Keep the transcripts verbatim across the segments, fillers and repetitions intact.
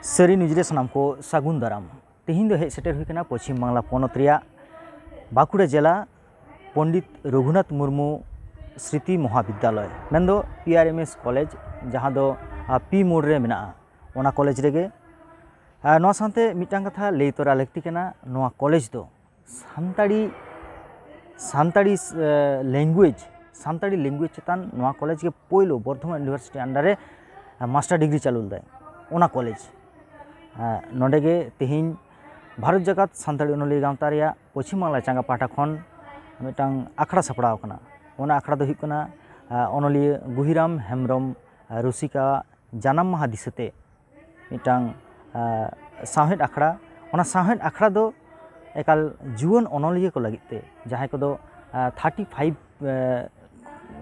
ᱥᱟᱹᱨᱤ ᱱᱤᱭᱩᱡᱽ ᱨᱮ ᱥᱟᱱᱟᱢ ᱠᱚ ᱥᱟᱹᱜᱩᱱ ᱫᱟᱨᱟᱢ᱾ ᱛᱮᱦᱮᱧ ᱫᱚ ᱦᱮᱡ ᱥᱮᱴᱮᱨ ᱦᱩᱭ ᱠᱟᱱᱟ ᱯᱚᱪᱷᱤᱢ ᱵᱟᱝᱞᱟ ᱯᱚᱱᱚᱛ ᱨᱮᱭᱟᱜ ᱵᱟᱸᱠᱩᱲᱟ ᱡᱮᱞᱟ ᱯᱚᱱᱰᱤᱛ ᱨᱚᱜᱷᱩᱱᱟᱛᱷ ᱢᱩᱨᱢᱩ ᱥᱨᱤᱛᱤ ᱢᱚᱦᱟᱵᱤᱫᱽᱫᱟᱞᱚᱭ, ᱢᱮᱱᱫᱚ P R M S college, ᱡᱟᱦᱟᱸ ᱫᱚ, ᱟ, ᱯᱤ ᱢᱳᱲ ᱨᱮ ᱢᱮᱱᱟᱜᱼᱟ, ᱚᱱᱟ ᱠᱚᱞᱮᱡᱽ ᱨᱮᱜᱮ᱾ ᱟᱨ ᱱᱚᱣᱟ ᱥᱟᱶᱛᱮ ᱢᱤᱫᱴᱟᱝ ᱠᱟᱛᱷᱟ ᱞᱟᱹᱭ ᱛᱚᱨᱟ ᱞᱟᱹᱠᱛᱤ ᱠᱟᱱᱟ, ᱱᱚᱣᱟ ᱠᱚᱞᱮᱡᱽ ᱫᱚ ᱥᱟᱱᱛᱟᱲᱤ, ᱥᱟᱱᱛᱟᱲᱤ, ᱮ, language, ᱥᱟᱱᱛᱟᱲᱤ language ᱪᱮᱛᱟᱱ ᱱᱚᱣᱟ ᱠᱚᱞᱮᱡᱽ ᱜᱮ ᱯᱳᱭᱞᱳ ᱵᱚᱨᱫᱷᱚᱢᱟᱱ ᱤᱭᱩᱱᱤᱵᱷᱟᱨᱥᱤᱴᱤ under ᱨᱮ, ᱮ, ᱢᱟᱥᱴᱟᱨ ᱰᱤᱜᱽᱨᱤ ᱪᱟᱹᱞᱩ ᱞᱮᱫᱟᱭ, ᱚᱱᱟ ᱠᱚᱞᱮᱡᱽ᱾ ᱮ, ᱱᱚᱰᱮ ᱜᱮ ᱛᱮᱦᱮᱧ ᱵᱷᱟᱨᱚᱛ ᱡᱟᱠᱟᱛ ᱥᱟᱱᱛᱟᱲᱤ ᱚᱱᱚᱞᱤᱭᱟᱹ ᱜᱟᱶᱛᱟ ᱨᱮᱭᱟᱜ ᱯᱚᱪᱷᱤᱢ ᱵᱟᱝᱞᱟ ᱪᱟᱸᱜᱟ ᱯᱟᱦᱴᱟ ᱠᱷᱚᱱ ᱢᱤᱫᱴᱟᱝ ᱟᱠᱷᱲᱟ ᱥᱟᱯᱲᱟᱣ ᱟᱠᱟᱱᱟ᱾ ᱚᱱᱟ ᱟᱠᱷᱲᱟ ᱫᱚ ᱦᱩᱭᱩᱜ ᱠᱟᱱᱟ, ᱮ, ᱚᱱᱚᱞᱤᱭᱟᱹ ᱜᱩᱦᱤᱨᱟᱢ ᱦᱮᱢᱵᱨᱚᱢ, ᱮ, ᱨᱩᱥᱤᱠᱟ ᱡᱟᱱᱟᱢ ᱢᱟᱦᱟ ᱫᱤᱥᱟᱹᱛᱮ ᱢᱤᱫᱴᱟᱝ, ᱟ, ᱥᱟᱶᱦᱮᱫ ᱟᱠᱷᱲᱟ᱾ ᱚᱱᱟ ᱥᱟᱶᱦᱮᱫ ᱟᱠᱷᱲᱟ ᱫᱚ ᱮᱠᱟᱞ ᱡᱩᱣᱟᱹᱱ ᱚᱱᱚᱞᱤᱭᱟᱹ ᱠᱚ ᱞᱟᱹᱜᱤᱫ ᱛᱮ, ᱡᱟᱦᱟᱸᱭ ᱠᱚᱫᱚ, ᱟ, ᱛᱷᱟᱨᱴᱤ ᱯᱷᱟᱭᱤᱵᱷ, ᱮ,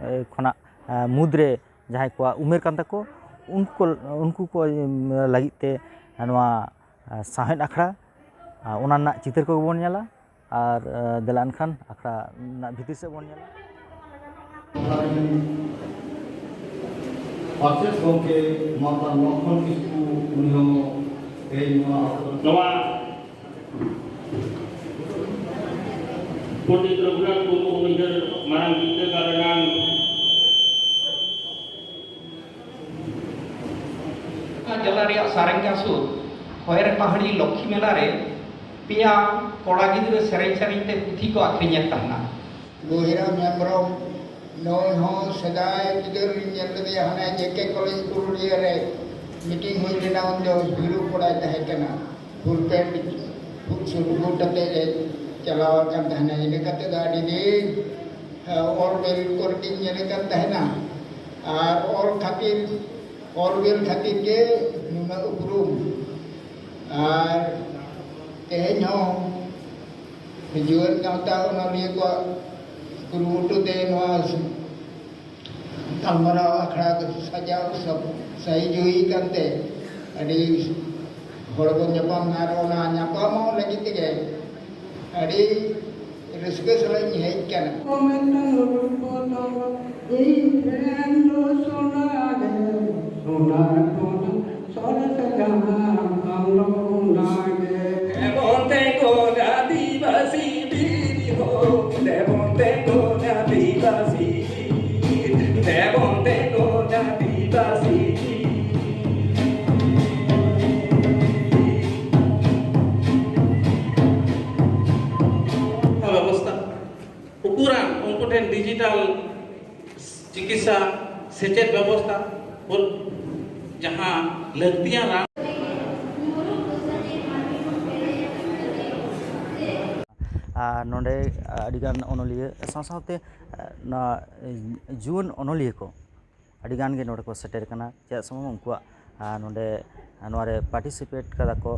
ᱮ, ᱠᱷᱚᱱᱟᱜ, ᱟ, ᱢᱩᱫᱽᱨᱮ ᱡᱟᱦᱟᱸᱭ ᱠᱚᱣᱟᱜ ᱩᱢᱮᱨ ᱠᱟᱱ ᱛᱟᱠᱚ, ᱩᱱᱠᱩ ᱠᱚ, ᱩᱱᱠᱩ ᱠᱚ, ᱮᱢ, ᱞᱟᱹᱜᱤᱫ ᱛᱮ ᱱᱚᱣᱟ, ᱟ, ᱥᱟᱶᱦᱮᱫ ᱟᱠᱷᱲᱟ, ᱟ, ᱚᱱᱟ ᱨᱮᱱᱟᱜ ᱪᱤᱛᱟᱹᱨ ᱠᱚᱜᱮ ᱵᱚᱱ ᱧᱮᱞᱟ᱾ ᱟᱨ, ᱟ, ᱫᱮᱞᱟ ᱮᱱᱠᱷᱟᱱ ᱟᱠᱷᱲᱟ ᱨᱮᱱᱟᱜ ᱵᱷᱤᱛᱤᱨ ᱥᱮᱫ ᱵᱚᱱ ᱧᱮᱞᱟ᱾ ᱯᱟᱪᱮᱫ ᱜᱚᱢᱠᱮ ᱢᱟᱛᱟᱞ ᱞᱚᱠᱷᱢᱚᱱ ᱠᱤᱥᱠᱩ, ᱩᱱᱤ ᱦᱚᱸ ᱛᱮᱦᱮᱧ ᱱᱚᱣᱟ ᱟᱥᱲᱟ ᱱᱚᱣᱟ ᱯᱚᱱᱰᱤᱛ ᱨᱚᱜᱷᱩᱱᱟᱛᱷ ᱢᱩᱨᱢᱩ ᱩᱭᱦᱟᱹᱨ ᱢᱟᱨᱟᱝ ᱵᱤᱨᱫᱟᱹᱜᱟᱲ ᱨᱮᱱᱟᱝ ᱡᱮᱞᱟ ᱨᱮᱭᱟᱜ ᱥᱟᱨᱮᱝᱜᱟ ᱥᱩᱨ ᱠᱷᱚᱭᱮᱨ ᱯᱟᱦᱟᱲᱤ ᱞᱚᱠᱠᱷᱤ ᱢᱮᱞᱟ ᱨᱮ ᱯᱮᱭᱟ ᱠᱚᱲᱟ ᱜᱤᱫᱽᱨᱟᱹ ᱥᱮᱨᱮᱧ ᱥᱮᱨᱮᱧ ᱛᱮ ᱯᱩᱛᱷᱤ ᱠᱚ ᱟᱹᱠᱷᱨᱤᱧᱮᱫ ᱛᱟᱦᱮᱱᱟ᱾ ᱜᱩᱦᱤᱨᱟᱢ ᱦᱮᱢᱵᱨᱚᱢ, ᱱᱩᱭ ᱦᱚᱸ ᱥᱮᱫᱟᱭ ᱵᱤᱫᱟᱹᱞ ᱨᱤᱧ ᱧᱮᱞ ᱞᱮᱫᱮᱭᱟ, ᱦᱟᱱᱮ ᱡᱮ ᱠᱮ ᱠᱚᱞᱮᱡᱽ ᱯᱩᱨᱩᱞᱤᱭᱟᱹ ᱨᱮ ᱢᱤᱴᱤᱝ ᱦᱩᱭ ᱞᱮᱱᱟ, ᱩᱱ ᱡᱚᱠᱷᱚᱱ ᱦᱤᱨᱳ ᱠᱚᱲᱟᱭ ᱛᱟᱦᱮᱸ ᱠᱟᱱᱟ, ᱯᱷᱩᱞ ᱯᱮᱱᱴ, ᱯᱷᱩᱞ ᱥᱩᱴ ᱵᱩᱴ ᱟᱛᱮ ᱮ ᱪᱟᱞᱟᱣ ᱟᱠᱟᱱ ᱛᱟᱦᱮᱱᱟ᱾ ᱤᱱᱟᱹ ᱠᱟᱛᱮ ᱫᱚ ᱟᱹᱰᱤ ᱫᱤᱱ, ᱮ, ᱚᱞ ᱵᱮᱞ ᱠᱚᱨᱮ ᱜᱤᱧ ᱧᱮᱞᱮ ᱠᱟᱱ ᱛᱟᱦᱮᱱᱟ, ᱟᱨ ᱚᱞ ᱠᱷᱟᱹᱛᱤᱨ, ᱚᱞ ᱵᱮᱞ ᱠᱷᱟᱹᱛᱤᱨ ᱜᱮ ᱱᱩᱱᱟᱹᱜ ᱩᱯᱨᱩᱢ᱾ ᱟᱨ ᱛᱮᱦᱮᱧ ᱦᱚᱸ ᱡᱩᱣᱟᱹᱱ ᱜᱟᱶᱛᱟ ᱚᱱᱚᱞᱤᱭᱟᱹ ᱠᱚᱣᱟᱜ ᱠᱩᱨᱩᱢᱩᱴᱩ ᱛᱮ ᱱᱚᱣᱟ ᱜᱟᱞᱢᱟᱨᱟᱣ ᱟᱠᱷᱲᱟ ᱥᱟᱡᱟᱣ ᱥᱟᱯ-, ᱥᱟᱹᱦᱤᱡᱩᱦᱤ ᱠᱟᱱᱛᱮ ᱟᱹᱰᱤ ᱦᱚᱲ ᱵᱚᱱ ᱧᱟᱯᱟᱢ ᱮᱱᱟ᱾ ᱟᱨ ᱚᱱᱟ ᱧᱟᱯᱟᱢᱚᱜ ᱞᱟᱹᱜᱤᱫ ᱛᱮᱜᱮ ᱟᱹᱰᱤ ᱨᱟᱹᱥᱠᱟᱹ ᱥᱟᱞᱟᱜ ᱤᱧ ᱦᱮᱡ ᱟᱠᱟᱱᱟ᱾ ᱠᱚ ᱢᱮᱛᱟᱜ ᱨᱩᱯ ᱫᱚ ᱤᱧ ᱴᱷᱮᱱ ᱫᱚ ᱥᱚᱱᱟ ᱜᱮ, ᱥᱚᱱᱟ ᱠᱚᱫᱚ ᱥᱚᱨᱮᱥ ᱡᱟᱦᱟᱸ ᱪᱤᱠᱤᱛᱥᱟ ᱥᱮᱪᱮᱫ ᱵᱮᱵᱚᱥᱛᱷᱟ ᱡᱟᱦᱟᱸ ᱞᱟᱹᱠᱛᱤᱭᱟᱱ ᱨᱟᱱ᱾ ᱟᱨ ᱱᱚᱰᱮ ᱟᱹᱰᱤᱜᱟᱱ ᱚᱱᱚᱞᱤᱭᱟᱹ ᱥᱟᱶ ᱥᱟᱶᱛᱮ ᱱᱚᱣᱟ ᱡᱩᱣᱟᱹᱱ ᱚᱱᱚᱞᱤᱭᱟᱹ ᱠᱚ ᱟᱹᱰᱤᱜᱟᱱ ᱜᱮ ᱱᱚᱰᱮ ᱠᱚ ᱥᱮᱴᱮᱨ ᱠᱟᱱᱟ᱾ ᱪᱮᱫᱟᱜ ᱥᱮ ᱵᱟᱝ ᱩᱱᱠᱩᱣᱟᱜ ᱟᱨ ᱱᱚᱰᱮ ᱱᱚᱣᱟ ᱨᱮ ᱯᱟᱨᱴᱤᱥᱤᱯᱮᱴ ᱠᱟᱫᱟ ᱠᱚ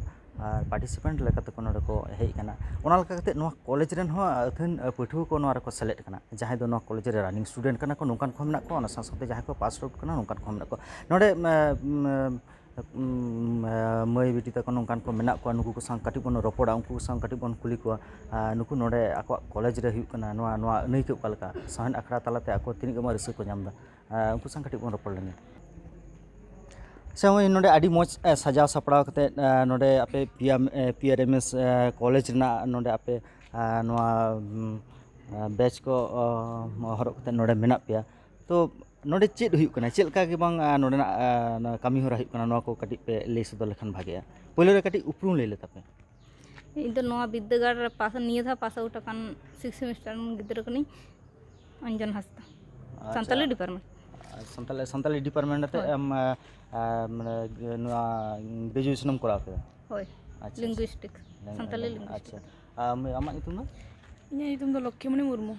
ᱟᱨ ᱯᱟᱨᱴᱤᱥᱤᱯᱮᱱᱴ ᱞᱮᱠᱟ ᱛᱮᱠᱚ ᱱᱚᱰᱮ ᱠᱚ ᱦᱮᱡ ᱠᱟᱱᱟ᱾ ᱚᱱᱟ ᱞᱮᱠᱟ ᱠᱟᱛᱮ ᱱᱚᱣᱟ ᱠᱚᱞᱮᱡᱽ ᱨᱮᱱ ᱦᱚᱸ ᱟᱹᱛᱷᱟᱹᱱ ᱯᱟᱹᱴᱷᱩᱣᱟᱹ ᱠᱚ ᱱᱚᱣᱟ ᱨᱮᱠᱚ ᱥᱮᱞᱮᱫ ᱠᱟᱱᱟ᱾ ᱡᱟᱦᱟᱸᱭ ᱫᱚ ᱱᱚᱣᱟ ᱠᱚᱞᱮᱡᱽ ᱨᱮ ᱨᱟᱱᱤᱝ ᱥᱴᱩᱰᱮᱱᱴ ᱠᱟᱱᱟ ᱠᱚ, ᱱᱚᱝᱠᱟᱱ ᱠᱚᱦᱚᱸ ᱢᱮᱱᱟᱜ ᱠᱚᱣᱟ, ᱚᱱᱟ ᱥᱟᱶ ᱥᱟᱶᱛᱮ ᱡᱟᱦᱟᱸᱭ ᱠᱚ ᱯᱟᱥ ᱟᱣᱩᱴ ᱠᱟᱱᱟ, ᱱᱚᱝᱠᱟᱱ ᱠᱚᱦᱚᱸ ᱢᱮᱱᱟᱜ ᱠᱚᱣᱟ᱾ ᱱᱚᱰᱮ ᱢᱟᱹᱭ ᱵᱤᱴᱤ ᱛᱟᱠᱚ ᱱᱚᱝᱠᱟᱱ ᱠᱚ ᱢᱮᱱᱟᱜ ᱠᱚᱣᱟ, ᱱᱩᱠᱩ ᱠᱚ ᱥᱟᱶ ᱠᱟᱹᱴᱤᱡ ᱵᱚᱱ ᱨᱚᱯᱚᱲᱟ, ᱩᱱᱠᱩ ᱠᱚ ᱥᱟᱶ ᱠᱟᱹᱴᱤᱡ ᱵᱚᱱ ᱠᱩᱞᱤ ᱠᱚᱣᱟ᱾ ᱟᱨ ᱱᱩᱠᱩ ᱱᱚᱰᱮ ᱟᱠᱚᱣᱟᱜ ᱠᱚᱞᱮᱡᱽ ᱨᱮ ᱦᱩᱭᱩᱜ ᱠᱟᱱᱟ, ᱱᱚᱣᱟ ᱱᱚᱣᱟ ᱟᱹᱱᱟᱹᱭᱠᱟᱹ ᱚᱠᱟ ᱞᱮᱠᱟ, ᱥᱟᱶᱦᱮᱫ ᱟᱠᱷᱲᱟ ᱛᱟᱞᱟᱛᱮ ᱟᱠᱚ ᱛᱤᱱᱟᱹᱜ ᱜᱟᱱ ᱨᱟᱹᱥᱠᱟᱹ ᱠᱚ ᱧᱟᱢ ᱮᱫᱟ, ᱟᱨ ᱩᱱᱠᱩ ᱥᱟᱶ ᱠᱟᱹᱴᱤᱡ ᱵᱚᱱ ᱨᱚᱯᱚᱲ ᱞᱮᱱᱜᱮ᱾ ᱟᱪᱪᱷᱟ, ᱱᱚᱜᱼᱚᱭ ᱱᱚᱰᱮ ᱟᱹᱰᱤ ᱢᱚᱡᱽ, ᱮ, ᱥᱟᱡᱟᱣ ᱥᱟᱯᱲᱟᱣ ᱠᱟᱛᱮᱫ, ᱮ, ᱱᱚᱰᱮ ᱟᱯᱮ ᱯᱤ ᱟᱨ ᱮᱢ ᱮᱥ, ᱮ, ᱠᱚᱞᱮᱡᱽ ᱨᱮᱱᱟᱜ ᱱᱚᱰᱮ ᱟᱯᱮ, ᱮ, ᱱᱚᱣᱟ, ᱩᱢ, ᱮ, ᱵᱮᱪ ᱠᱚ, ᱚ, ᱦᱚᱨᱚᱜ ᱠᱟᱛᱮᱫ ᱱᱚᱰᱮ ᱢᱮᱱᱟᱜ ᱯᱮᱭᱟ᱾ ᱛᱚ ᱱᱚᱰᱮ ᱪᱮᱫ ᱦᱩᱭᱩᱜ ᱠᱟᱱᱟ, ᱪᱮᱫ ᱞᱮᱠᱟ ᱜᱮ ᱵᱟᱝ, ᱮ, ᱱᱚᱰᱮᱱᱟᱜ, ᱮ, ᱱᱚᱣᱟ ᱠᱟᱹᱢᱤ ᱦᱚᱨᱟ ᱦᱩᱭᱩᱜ ᱠᱟᱱᱟ, ᱱᱚᱣᱟ ᱠᱚ ᱠᱟᱹᱴᱤᱡ ᱯᱮ ᱞᱟᱹᱭ ᱥᱚᱫᱚᱨ ᱞᱮᱠᱷᱟᱱ ᱵᱷᱟᱜᱮᱜᱼᱟ᱾ ᱯᱳᱭᱞᱳ ᱨᱮ ᱠᱟᱹᱴᱤᱡ ᱩᱯᱨᱩᱢ ᱞᱟᱹᱭ ᱞᱮ ᱛᱟᱯᱮ᱾ ᱤᱧ ᱫᱚ ᱱᱚᱣᱟ ᱵᱤᱨᱫᱟᱹᱜᱟᱲ ᱨᱮ ᱯᱟᱥ, ᱱᱤᱭᱟᱹ ᱫᱷᱟᱣ ᱯᱟᱥ ᱟᱣᱩᱴ ᱟᱠᱟᱱ ᱥᱤᱠᱥ ᱥᱮᱢᱤᱥᱴᱟᱨ ᱨᱮᱱ ᱜᱤᱫᱽᱨᱟᱹ ᱠᱟᱹᱱᱟᱹᱧ, ᱚᱧᱡᱚᱱ ᱦᱟᱸᱥᱫᱟ᱾ ᱟᱪᱪᱷᱟ᱾ ᱥᱟᱱᱛᱟᱞᱤ ᱰᱤᱯᱟᱨᱴᱢᱮᱱᱴ᱾ ᱟᱨ ᱥᱟᱱᱛᱟᱞᱤ, ᱥᱟᱱᱛᱟᱞᱤ ᱰᱤᱯᱟᱨᱴᱢᱮᱱᱴ ᱟᱛᱮ ᱦᱳᱭ᱾ ᱟᱢ, ᱟ, ᱟ, ᱢᱟᱱᱮ, ᱱᱚᱣᱟ ᱜᱨᱮᱡᱩᱭᱮᱥᱚᱱ ᱮᱢ ᱠᱚᱨᱟᱣ ᱠᱮᱫᱟ? ᱦᱳᱭ᱾ ᱟᱪᱪᱷᱟ, ᱟᱪᱪᱷᱟ᱾ ᱞᱤᱝᱜᱩᱭᱤᱥᱴᱤᱠ, ᱞᱤᱝ-, ᱥᱟᱱᱛᱟᱞᱤ ᱞᱤᱝ-, ᱞᱤᱝᱜᱩᱭᱤᱥᱴᱤᱠ᱾ ᱟᱪᱪᱷᱟ᱾ ᱟᱢ, ᱟᱢᱟᱜ ᱧᱩᱛᱩᱢ ᱫᱚ? ᱤᱧᱟᱹᱜ ᱧᱩᱛᱩᱢ ᱫᱚ ᱞᱚᱠᱠᱷᱤᱢᱚᱱᱤ ᱢᱩᱨᱢᱩ᱾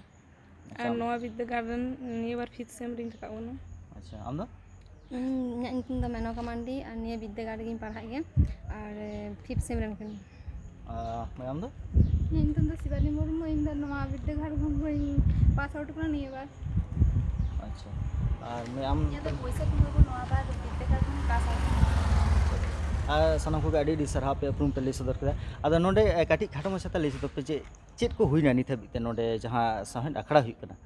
ᱟᱪᱪᱷᱟ᱾ ᱟᱨ ᱱᱚᱣᱟ ᱵᱤᱨᱫᱟᱹᱜᱟᱲ ᱨᱮᱱ ᱱᱤᱭᱟᱹ ᱵᱟᱨ ᱯᱷᱤᱯᱛᱷ ᱥᱮᱢ ᱨᱤᱧ ᱨᱟᱠᱟᱵ ᱠᱟᱱᱟ᱾ ᱟᱪᱪᱷᱟ, ᱟᱢ ᱫᱚ? ᱤᱧ, ᱤᱧᱟᱹᱜ ᱧᱩᱛᱩᱢ ᱫᱚ ᱢᱮᱱᱚᱠᱟ ᱢᱟᱱᱰᱤ ᱟᱨ ᱱᱤᱭᱟᱹ ᱵᱤᱨᱫᱟᱹᱜᱟᱲ ᱨᱮᱜᱤᱧ ᱯᱟᱲᱦᱟᱜ ᱜᱮᱭᱟ ᱟᱨ, ᱮ, ᱯᱷᱤᱯᱛᱷ ᱥᱮᱢ ᱨᱮᱱ ᱠᱟᱹᱱᱟᱹᱧ᱾ ᱟᱨ ᱢᱟᱹᱭ, ᱟᱢ ᱫᱚ? ᱤᱧᱟᱹᱜ ᱧᱩᱛᱩᱢ ᱫᱚ ᱥᱤᱵᱟᱞᱤ ᱢᱩᱨᱢᱩ, ᱤᱧ ᱫᱚ ᱱᱚᱣᱟ ᱵᱤᱨᱫᱟᱹᱜᱟᱲ ᱠᱷᱚᱱ ᱜᱤᱧ ᱯᱟᱥ ᱟᱣᱩᱴ ᱠᱟᱱᱟ ᱱᱤᱭᱟᱹ ᱵᱟᱨ᱾ ᱟᱪᱪᱷᱟ, ᱟᱨ ᱢᱟᱹᱭ, ᱟᱢ? ᱤᱧᱟᱹᱜ ᱫᱚ ᱵᱳᱭᱥᱟᱠᱷᱤ ᱢᱩᱨᱢᱩ, ᱱᱚᱣᱟ ᱵᱟᱨ ᱵᱤᱨᱫᱟᱹᱜᱟᱲ ᱠᱷᱚᱱ ᱯᱟᱥ ᱟᱣᱩᱴ᱾ ᱟᱨ ᱥᱟᱱᱟᱢ ᱠᱚᱜᱮ ᱟᱹᱰᱤ ᱟᱹᱰᱤ ᱥᱟᱨᱦᱟᱣ ᱯᱮ ᱩᱯᱨᱩᱢ ᱯᱮ ᱞᱟᱹᱭ ᱥᱚᱫᱚᱨ ᱠᱮᱫᱟ᱾ ᱟᱫᱚ ᱱᱚᱰᱮ, ᱮ, ᱠᱟᱹᱴᱤᱡ ᱠᱷᱟᱴᱚ ᱢᱟᱪᱷᱟᱛᱮ ᱞᱟᱹᱭ ᱥᱚᱫᱚᱨ ᱯᱮ ᱡᱮ ᱪᱮᱫ ᱠᱚ ᱦᱩᱭᱱᱟ ᱱᱤᱛ ᱦᱟᱹᱵᱤᱡ ᱛᱮ ᱱᱚᱰᱮ ᱡᱟᱦᱟᱸ ᱥᱟᱶᱦᱮᱫ ᱟᱠᱷᱲᱟ ᱦᱩᱭᱩᱜ ᱠᱟᱱᱟ?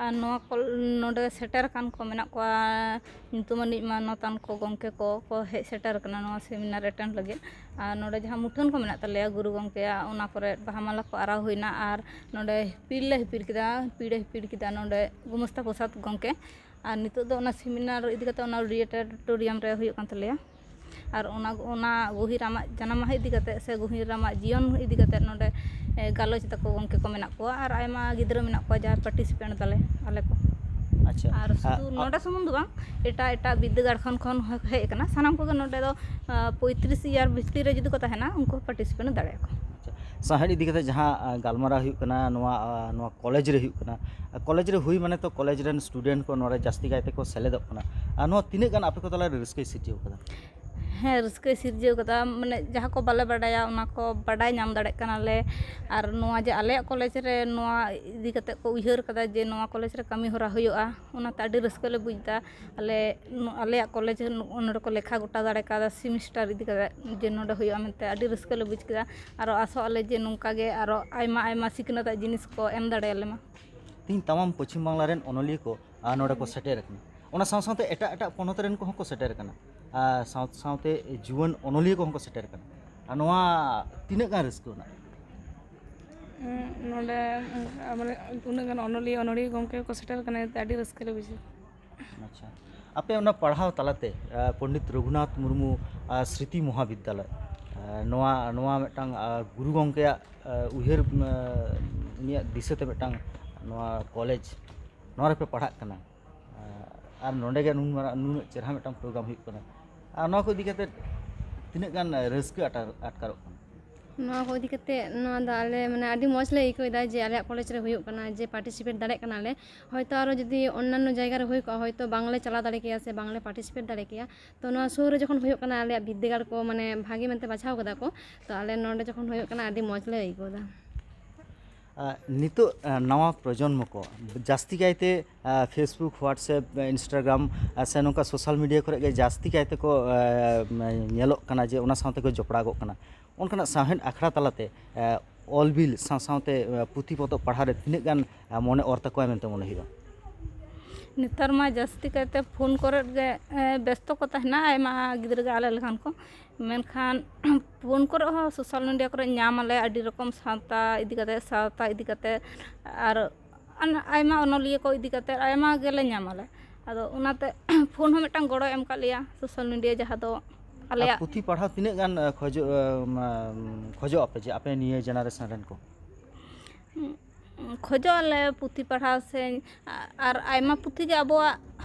ᱟᱨ ᱱᱚᱣᱟ ᱠᱚ, ᱱᱚᱰᱮ ᱥᱮᱴᱮᱨ ᱟᱠᱟᱱ ᱠᱚ ᱢᱮᱱᱟᱜ ᱠᱚᱣᱟ, ᱧᱩᱛᱩᱢᱟᱱᱤᱡ ᱢᱟᱱᱚᱛᱟᱱ ᱠᱚ, ᱜᱚᱢᱠᱮ ᱠᱚ, ᱠᱚ ᱦᱮᱡ ᱥᱮᱴᱮᱨ ᱟᱠᱟᱱᱟ ᱱᱚᱣᱟ ᱥᱮᱢᱤᱱᱟᱨ ᱮᱴᱮᱱᱰ ᱞᱟᱹᱜᱤᱫ᱾ ᱟᱨ ᱱᱚᱰᱮ ᱡᱟᱦᱟᱸ ᱢᱩᱴᱷᱟᱹᱱ ᱠᱚ ᱢᱮᱱᱟᱜ ᱛᱟᱞᱮᱭᱟ ᱜᱩᱨᱩ ᱜᱚᱢᱠᱮᱭᱟᱜ, ᱚᱱᱟ ᱠᱚᱨᱮ ᱵᱟᱦᱟ ᱢᱟᱞᱟ ᱠᱚ ᱟᱨᱟᱣ ᱦᱩᱭᱱᱟ᱾ ᱟᱨ ᱱᱚᱰᱮ ᱦᱤᱯᱤᱲ ᱞᱮ ᱦᱤᱯᱤᱲ ᱠᱮᱫᱟ, ᱯᱤᱲ ᱮ ᱦᱤᱯᱤᱲ ᱠᱮᱫᱟ ᱱᱚᱰᱮ ᱜᱳᱢᱚᱥᱛᱟ ᱯᱨᱚᱥᱟᱫᱽ ᱜᱚᱢᱠᱮ᱾ ᱟᱨ ᱱᱤᱛᱚᱜ ᱫᱚ ᱚᱱᱟ ᱥᱮᱢᱤᱱᱟᱨ ᱤᱫᱤ ᱠᱟᱛᱮ ᱚᱱᱟ ᱚᱰᱤᱴᱳᱨᱤᱭᱟᱢ ᱨᱮ ᱦᱩᱭᱩᱜ ᱠᱟᱱ ᱛᱟᱞᱮᱭᱟ᱾ ᱟᱨ ᱚᱱᱟ ᱚᱱᱟ ᱜᱩᱦᱤᱨ ᱟᱢᱟᱜ ᱡᱟᱱᱟᱢ ᱢᱟᱦᱟ ᱤᱫᱤ ᱠᱟᱛᱮ ᱥᱮ ᱜᱩᱦᱤᱨ ᱟᱢᱟᱜ ᱡᱤᱭᱚᱱ ᱤᱫᱤ ᱠᱟᱛᱮ ᱱᱚᱰᱮ ᱜᱟᱞᱚᱪ ᱛᱟᱠᱚ ᱜᱚᱢᱠᱮ ᱠᱚ ᱢᱮᱱᱟᱜ ᱠᱚᱣᱟ ᱟᱨ ᱟᱭᱢᱟ ᱜᱤᱫᱽᱨᱟᱹ ᱢᱮᱱᱟᱜ ᱠᱚᱣᱟ ᱡᱟᱦᱟᱸᱭ ᱯᱟᱨᱴᱤᱥᱤᱯᱮᱴ ᱫᱟᱞᱮ ᱟᱞᱮ ᱠᱚ᱾ ᱟᱪᱪᱷᱟ᱾ ᱟᱨ ᱥᱩᱫᱷᱩ ᱱᱚᱰᱮ ᱥᱩᱢᱩᱝ ᱫᱚ ᱵᱟᱝ, ᱮᱴᱟᱜ ᱮᱴᱟᱜ ᱵᱤᱨᱫᱟᱹᱜᱟᱲ ᱠᱷᱚᱱ ᱠᱷᱚᱱ ᱦᱚᱸ ᱦᱮᱡ ᱟᱠᱟᱱᱟ᱾ ᱥᱟᱱᱟᱢ ᱠᱚᱜᱮ ᱱᱚᱰᱮ ᱫᱚ ᱯᱚᱸᱭᱛᱨᱤᱥ ᱤᱭᱟᱨ ᱵᱷᱤᱛᱤᱨ ᱨᱮ ᱡᱩᱫᱤ ᱠᱚ ᱛᱟᱦᱮᱱᱟ, ᱩᱱᱠᱩ ᱦᱚᱸ ᱯᱟᱨᱴᱤᱥᱤᱯᱮᱴ ᱫᱟᱲᱮᱭᱟᱜᱼᱟ ᱠᱚ᱾ ᱥᱟᱶᱦᱮᱫ ᱤᱫᱤ ᱠᱟᱛᱮ ᱡᱟᱦᱟᱸ ᱜᱟᱞᱢᱟᱨᱟᱣ ᱦᱩᱭᱩᱜ ᱠᱟᱱᱟ, ᱱᱚᱣᱟ ᱱᱚᱣᱟ ᱠᱚᱞᱮᱡᱽ ᱨᱮ ᱦᱩᱭᱩᱜ ᱠᱟᱱᱟ᱾ ᱠᱚᱞᱮᱡᱽ ᱨᱮ ᱦᱩᱭ ᱢᱟᱱᱮ ᱛᱚ ᱠᱚᱞᱮᱡᱽ ᱨᱮᱱ ᱥᱴᱩᱰᱮᱱᱴ ᱠᱚ ᱱᱚᱰᱮ ᱡᱟᱹᱥᱛᱤ ᱠᱟᱭ ᱛᱮᱠᱚ ᱥᱮᱞᱮᱫᱚᱜ ᱠᱟᱱᱟ᱾ ᱟᱨ ᱱᱚᱣᱟ ᱛᱤᱱᱟᱹᱜ ᱜᱟᱱ ᱟᱯᱮ ᱠᱚ ᱛᱟᱞᱟᱨᱮ ᱨᱟᱹᱥᱠᱟᱹᱭ ᱥᱤᱨᱡᱟᱹᱣ ᱠᱟᱫᱟ? ᱦᱮᱸ, ᱨᱟᱹᱥᱠᱟᱹᱭ ᱥᱤᱨᱡᱟᱹᱣ ᱠᱟᱫᱟ᱾ ᱢᱟᱱᱮ, ᱡᱟᱦᱟᱸ ᱠᱚ ᱵᱟᱞᱮ ᱵᱟᱰᱟᱭᱟ, ᱚᱱᱟ ᱠᱚ ᱵᱟᱰᱟᱭ ᱧᱟᱢ ᱫᱟᱲᱮᱭᱟᱜ ᱠᱟᱱᱟᱞᱮ᱾ ᱟᱨ ᱱᱚᱣᱟ ᱡᱮ ᱟᱞᱮᱭᱟᱜ ᱠᱚᱞᱮᱡᱽ ᱨᱮ ᱱᱚᱣᱟ ᱤᱫᱤ ᱠᱟᱛᱮ ᱠᱚ ᱩᱭᱦᱟᱹᱨ ᱠᱟᱫᱟ ᱡᱮ ᱱᱚᱣᱟ ᱠᱚᱞᱮᱡᱽ ᱨᱮ ᱠᱟᱹᱢᱤ ᱦᱚᱨᱟ ᱦᱩᱭᱩᱜᱼᱟ, ᱚᱱᱟᱛᱮ ᱟᱹᱰᱤ ᱨᱟᱹᱥᱠᱟᱹ ᱞᱮ ᱵᱩᱡᱽ ᱮᱫᱟ᱾ ᱟᱞᱮ ᱱᱚ- ᱟᱞᱮᱭᱟᱜ ᱠᱚᱞᱮᱡᱽ ᱨᱮ ᱱᱚ- ᱱᱚᱰᱮ ᱠᱚ ᱞᱮᱠᱷᱟ ᱜᱚᱴᱟ ᱫᱟᱲᱮ ᱠᱟᱣᱫᱟ ᱥᱮᱢᱤᱥᱴᱟᱨ ᱤᱫᱤ ᱠᱟᱛᱮ ᱡᱮ ᱱᱚᱰᱮ ᱦᱩᱭᱩᱜᱼᱟ ᱢᱮᱱᱛᱮ ᱟᱹᱰᱤ ᱨᱟᱹᱥᱠᱟᱹ ᱞᱮ ᱵᱩᱡᱽ ᱠᱮᱫᱟ᱾ ᱟᱨᱚ ᱟᱥᱚᱜ ᱟᱞᱮ ᱡᱮ ᱱᱚᱝᱠᱟ ᱜᱮ ᱟᱨᱚ ᱟᱭᱢᱟ ᱟᱭᱢᱟ ᱥᱤᱠᱷᱱᱟᱹᱛ ᱟᱜ ᱡᱤᱱᱤᱥ ᱠᱚ ᱮᱢ ᱫᱟᱲᱮᱭᱟᱞᱮ ᱢᱟ᱾ ᱛᱮᱦᱮᱧ ᱛᱟᱢᱟᱢ ᱯᱚᱪᱷᱤᱢ ᱵᱟᱝᱞᱟ ᱨᱮᱱ ᱚᱱᱚᱞᱤᱭᱟᱹ ᱠᱚ ᱟᱨ ᱱᱚᱰᱮ ᱠᱚ ᱥᱮᱴᱮᱨ ᱟᱠᱟᱱᱟ᱾ ᱚᱱᱟ ᱥᱟᱶ ᱥᱟᱶᱛᱮ ᱮᱴᱟᱜ ᱮᱴᱟᱜ ᱯᱚᱱᱚᱛ ᱨᱮᱱ ᱠᱚᱦᱚᱸ ᱠᱚ ᱥᱮᱴᱮᱨ ᱟᱠᱟᱱᱟ᱾ ᱟᱨ ᱥᱟᱶ ᱥᱟᱶᱛᱮ ᱡᱩᱣᱟᱹᱱ ᱚᱱᱚᱞᱤᱭᱟᱹ ᱠᱚᱦᱚᱸ ᱠᱚ ᱥᱮᱴᱮᱨ ᱟᱠᱟᱱᱟ᱾ ᱟᱨ ᱱᱚᱣᱟ ᱛᱤᱱᱟᱹᱜ ᱜᱟᱱ ᱨᱟᱹᱥᱠᱟᱹ ᱨᱮᱱᱟᱜ? ᱩᱸ, ᱱᱚᱰᱮ ᱩᱸ, ᱢᱟᱱᱮ ᱩᱱᱟᱹᱜ ᱜᱟᱱ ᱚᱱᱚᱞᱤᱭᱟᱹ ᱚᱱᱚᱲᱦᱤᱭᱟᱹ ᱜᱚᱢᱠᱮ ᱠᱚ ᱥᱮᱴᱮᱨ ᱟᱠᱟᱱᱟ, ᱮᱱᱛᱮ ᱟᱹᱰᱤ ᱨᱟᱹᱥᱠᱟᱹ ᱞᱮ ᱵᱩᱡᱷᱟᱹᱣᱟ᱾ ᱟᱪᱪᱷᱟ, ᱟᱯᱮ ᱚᱱᱟ ᱯᱟᱲᱦᱟᱣ ᱛᱟᱞᱟᱛᱮ ᱟᱨ, ᱯᱚᱱᱰᱤᱛ ᱨᱚᱜᱷᱩᱱᱟᱛᱷ ᱢᱩᱨᱢᱩ ᱟᱨ, ᱥᱨᱤᱛᱤ ᱢᱚᱦᱟᱵᱤᱫᱽᱫᱟᱞᱚᱭ ᱟᱨ, ᱱᱚᱣᱟ ᱱᱚᱣᱟ ᱢᱤᱫᱴᱟᱝ ᱟᱨ, ᱜᱩᱨᱩ ᱜᱚᱢᱠᱮᱭᱟᱜ ᱟᱨ, ᱩᱭᱦᱟᱹᱨ ᱟᱨ, ᱩᱱᱤᱭᱟᱜ ᱫᱤᱥᱟᱹᱛᱮ ᱢᱤᱫᱴᱟᱝ ᱱᱚᱣᱟ ᱠᱚᱞᱮᱡᱽ, ᱱᱚᱣᱟ ᱨᱮᱯᱮ ᱯᱟᱲᱦᱟᱜ ᱠᱟᱱᱟ ᱟᱨ, ᱟᱨ ᱱᱚᱰᱮ ᱜᱮ ᱱᱩᱱ ᱢᱟᱨᱟᱝ ᱱᱩᱱᱟᱹᱜ ᱪᱮᱦᱨᱟ ᱢᱤᱫᱴᱟᱝ ᱯᱨᱳᱜᱨᱟᱢ ᱦᱩᱭᱩᱜ ᱠᱟᱱᱟ᱾ ᱟᱨ ᱱᱚᱣᱟ ᱠᱚ ᱤᱫᱤ ᱠᱟᱛᱮ ᱛᱤᱱᱟᱹᱜ ᱜᱟᱱ ᱨᱟᱹᱥᱠᱟᱹ ᱟᱴᱟᱨ- ᱟᱴᱠᱟᱨᱚᱜ ᱠᱟᱱᱟ? ᱱᱚᱣᱟ ᱠᱚ ᱤᱫᱤ ᱠᱟᱛᱮ ᱱᱚᱣᱟ ᱫᱚ ᱟᱞᱮ ᱢᱟᱱᱮ ᱟᱹᱰᱤ ᱢᱚᱡᱽ ᱞᱮ ᱟᱹᱭᱠᱟᱹᱣ ᱮᱫᱟ ᱡᱮ ᱟᱞᱮᱭᱟᱜ ᱠᱚᱞᱮᱡᱽ ᱨᱮ ᱦᱩᱭᱩᱜ ᱠᱟᱱᱟ, ᱡᱮ ᱯᱟᱨᱴᱤᱥᱤᱯᱮᱴ ᱫᱟᱲᱮᱭᱟᱜ ᱠᱟᱱᱟᱞᱮ᱾ ᱦᱚᱭᱛᱳ ᱟᱨᱚ ᱡᱩᱫᱤ ᱚᱱᱱᱟᱱᱚ ᱡᱟᱭᱜᱟ ᱨᱮ ᱦᱩᱭ ᱠᱚᱜᱼᱟ, ᱦᱚᱭᱛᱳ ᱵᱟᱝᱞᱮ ᱪᱟᱞᱟᱣ ᱫᱟᱲᱮ ᱠᱮᱭᱟ ᱥᱮ ᱵᱟᱝᱞᱮ ᱯᱟᱨᱴᱤᱥᱤᱯᱮᱴ ᱫᱟᱲᱮ ᱠᱮᱭᱟ᱾ ᱛᱚ ᱱᱚᱣᱟ ᱥᱩᱨ ᱨᱮ ᱡᱚᱠᱷᱚᱱ ᱦᱩᱭᱩᱜ ᱠᱟᱱᱟ, ᱟᱞᱮᱭᱟᱜ ᱵᱤᱨᱫᱟᱹᱜᱟᱲ ᱠᱚ ᱢᱟᱱᱮ ᱵᱷᱟᱜᱮ ᱢᱮᱱᱛᱮ ᱵᱟᱪᱷᱟᱣ ᱠᱟᱫᱟ ᱠᱚ, ᱛᱚ ᱟᱞᱮ ᱱᱚᱰᱮ ᱡᱚᱠᱷᱚᱱ ᱦᱩᱭᱩᱜ ᱠᱟᱱᱟ, ᱟᱹᱰᱤ ᱢᱚᱡᱽ ᱞᱮ ᱟᱹᱭᱠᱟᱹᱣ ᱮᱫᱟ᱾ ᱟᱨ ᱱᱤᱛᱚᱜ ᱟᱨ, ᱱᱟᱣᱟ ᱯᱨᱚᱡᱚᱱᱢᱚ ᱠᱚ ᱡᱟᱹᱥᱛᱤ ᱠᱟᱭᱛᱮ ᱟᱨ, Facebook, WhatsApp, Instagram ᱟᱨ, ᱥᱮ ᱱᱚᱝᱠᱟ ᱥᱳᱥᱟᱞ ᱢᱤᱰᱤᱭᱟ ᱠᱚᱨᱮ ᱜᱮ ᱡᱟᱹᱥᱛᱤ ᱠᱟᱭᱛᱮ ᱠᱚ ᱟᱨ, ᱧᱮᱞᱚᱜ ᱠᱟᱱᱟ ᱡᱮ ᱚᱱᱟ ᱥᱟᱶᱛᱮ ᱠᱚ ᱡᱚᱯᱲᱟᱣᱚᱜ ᱠᱟᱱᱟ᱾ ᱚᱱᱠᱟᱱᱟᱜ ᱥᱟᱶᱦᱮᱫ ᱟᱠᱷᱲᱟ ᱛᱟᱞᱟᱛᱮ ᱟᱨ, ᱚᱞ ᱵᱤᱞ ᱥᱟᱶ ᱥᱟᱶᱛᱮ ᱟᱨ, ᱯᱩᱛᱷᱤ ᱯᱚᱛᱚᱵ ᱯᱟᱲᱦᱟᱣ ᱨᱮ ᱛᱤᱱᱟᱹᱜ ᱜᱟᱱ ᱟᱨ, ᱢᱚᱱᱮ ᱚᱨ ᱛᱟᱠᱚᱣᱟ ᱢᱮᱱᱛᱮ ᱢᱚᱱᱮ ᱦᱩᱭᱩᱜᱼᱟ? ᱱᱮᱛᱟᱨ ᱢᱟ ᱡᱟᱹᱥᱛᱤ ᱠᱟᱭᱛᱮ ᱯᱷᱳᱱ ᱠᱚᱨᱮ ᱜᱮ ᱮ, ᱵᱮᱥᱛᱚ ᱠᱚ ᱛᱟᱦᱮᱱᱟ, ᱟᱭᱢᱟ ᱜᱤᱫᱽᱨᱟᱹ ᱜᱮ ᱟᱞᱮ ᱞᱮᱠᱟᱱ ᱠᱚ᱾ ᱢᱮᱱᱠᱷᱟᱱ ᱯᱷᱳᱱ ᱠᱚᱨᱮ ᱦᱚᱸ ᱥᱳᱥᱟᱞ ᱢᱤᱰᱤᱭᱟ ᱠᱚᱨᱮ ᱧᱟᱢ ᱟᱞᱮ ᱟᱹᱰᱤ ᱨᱚᱠᱚᱢ ᱥᱟᱶᱛᱟ ᱤᱫᱤ ᱠᱟᱛᱮ, ᱥᱟᱶᱛᱟ ᱤᱫᱤ ᱠᱟᱛᱮ ᱟᱨ ᱟᱭᱢᱟ ᱚᱱᱚᱞᱤᱭᱟᱹ ᱠᱚ ᱤᱫᱤ ᱠᱟᱛᱮ ᱟᱭᱢᱟ ᱜᱮᱞᱮ ᱧᱟᱢ ᱟᱞᱮ᱾ ᱟᱫᱚ ᱚᱱᱟᱛᱮ ᱯᱷᱳᱱ ᱦᱚᱸ ᱢᱤᱫᱴᱟᱝ ᱜᱚᱲᱚᱭ ᱮᱢ ᱟᱠᱟᱫ ᱞᱮᱭᱟ ᱥᱳᱥᱟᱞ ᱢᱤᱰᱤᱭᱟ, ᱡᱟᱦᱟᱸ ᱫᱚ ᱟᱞᱮᱭᱟᱜ ᱯᱩᱛᱷᱤ ᱯᱟᱲᱦᱟᱣ ᱛᱤᱱᱟᱹᱜ ᱜᱟᱱ, ᱟᱸ, ᱠᱷᱚᱡᱚᱜ, ᱟᱸ, ᱢᱟ-, ᱠᱷᱚᱡᱚᱜ ᱟᱯᱮ ᱡᱮ ᱟᱯᱮ ᱱᱤᱭᱟᱹ generation ᱨᱮᱱ ᱠᱚ? ᱩᱸ, ᱠᱷᱚᱡᱚᱜ ᱟᱞᱮ ᱯᱩᱛᱷᱤ ᱯᱟᱲᱦᱟᱣ ᱥᱮ, ᱟ-, ᱟᱨ ᱟᱭᱢᱟ ᱯᱩᱛᱷᱤ ᱜᱮ ᱟᱵᱚᱣᱟᱜ